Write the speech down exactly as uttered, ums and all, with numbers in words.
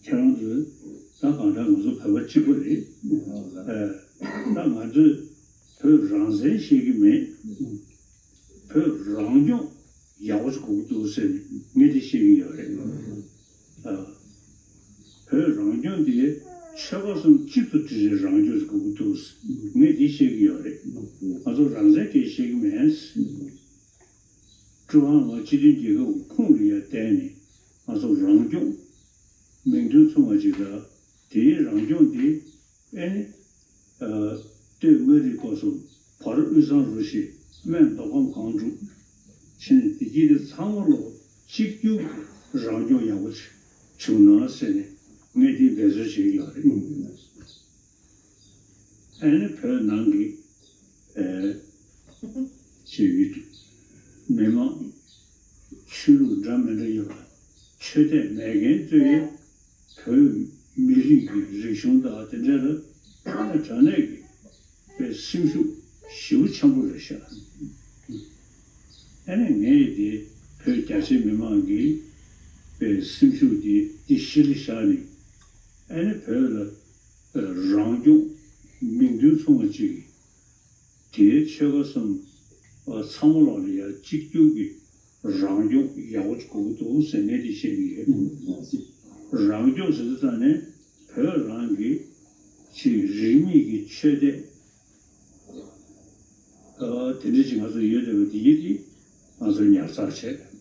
ཁྱེད་རང་ཚོས་ད་གང་ལྟར་ང་ཚོ་བོད་པ་གཅིག་པ་རེད། ཨ། ད་ང་ཚོས་བོད་རང་བཙན་བཤད་ཀྱི་མེད། བོད་རང་སྐྱོང་ཡག་པོ་ཞིག་དགོས་ཀྱི་འདུག་ཟེར་ནས་ངས་འདི་བཤད་ཀྱི་ཡོད་རེད། ཨ། བོད་རང་སྐྱོང་འདི་ཆོལ་ཁ་གསུམ་གཅིག་ཏུ་སྒྲིལ་བའི་རང་སྐྱོང་ཞིག་དགོས་ཀྱི་འདུག་ངས་འདི་བཤད་ཀྱི་ཡོད་རེད། ང་ཚོ་རང་བཙན་སྐད་བཤད་ཀྱི་མེད། ཀྲུང་ཧྭ་མི་དམངས་སྤྱི་མཐུན་རྒྱལ་ཁབ་ཁོངས་ལ་ཡར་བསྟན་ནས་ང་ཚོ་རང་སྐྱོང་མིང་དོན་མཚུངས་པ་ཅིག་དང་། དེའི་རང་སྐྱོང་དེ་ཨེ་ནི། ཨ། སྟོད་མངའ་རིས་སྐོར་གསུམ། བར་དབུས་གཙང་རུ་བཞི། སྨད་མདོ་ཁམས་སྒང་དྲུག་བྱས་ནས་དེ་གྱིས་དེ་ཚང་མ་ལོ་གཅིག་གྱུར་རང་སྐྱོང་ཡག་པོ་བྱུང་ན་ཟེར་ནས་ངས་དེ་འབད་རྩོལ་བྱེད་ཀྱི་ཡོད་རེད། ཨ་ནི་བོད་ནང་གི་ཨེ་ཅིག་མི་མང་ཆོས་ལུགས་འདྲ་མི་འདྲ་ཡོད་པ། ཆོས་དད་མེད་མཁན་ཚོས་བོད་མི་རིགས་ཀྱི་རིག་གཞུང་དང་དེ་འདྲ་ལ་དངོས་གནས་དྲང་གནས་ཀྱི་པའི་སེམས་ཤུགས་ཞེ་པོ་ཆེན་པོ་རེད་ཤག་ཨ་ནི་ངས་དེ་བོད་རྒྱ་ཆེ་མི་མང་གི་པའི་སེམས་ཤུགས་དེ་འདི་གཞི་ལ་བཞག་ནས། ཨ་ནི་བོད་ལ་རང་སྐྱོང་མིང་དོན་མཚུངས་པ་ཅིག་དེའི་ཆོལ་ཁ་གསུམ་ཚང་མ་ལོག་ལ་ཡ་གཅིག་གྱུར་གྱི་རང་སྐྱོང་ཡག་པོ་ཅིག་དགོས་ཀྱི་འདུག་ཟེར་ནས་དེ་བཤད་ཀྱི་ཡོད། རང་སྐྱོང་ཟེར་དུས་ཙང་ནས་བོད་རང་གི་ཅིག་རིས་མེད་ཀྱི་ཆོས་དད་དེ་འདྲ་ཅིག་ང་ཚོ་ཡོད་བསྡད་པ་དེ་ཡིན་དེ་ང་ཚོ་ཉར་ཚགས་བྱས།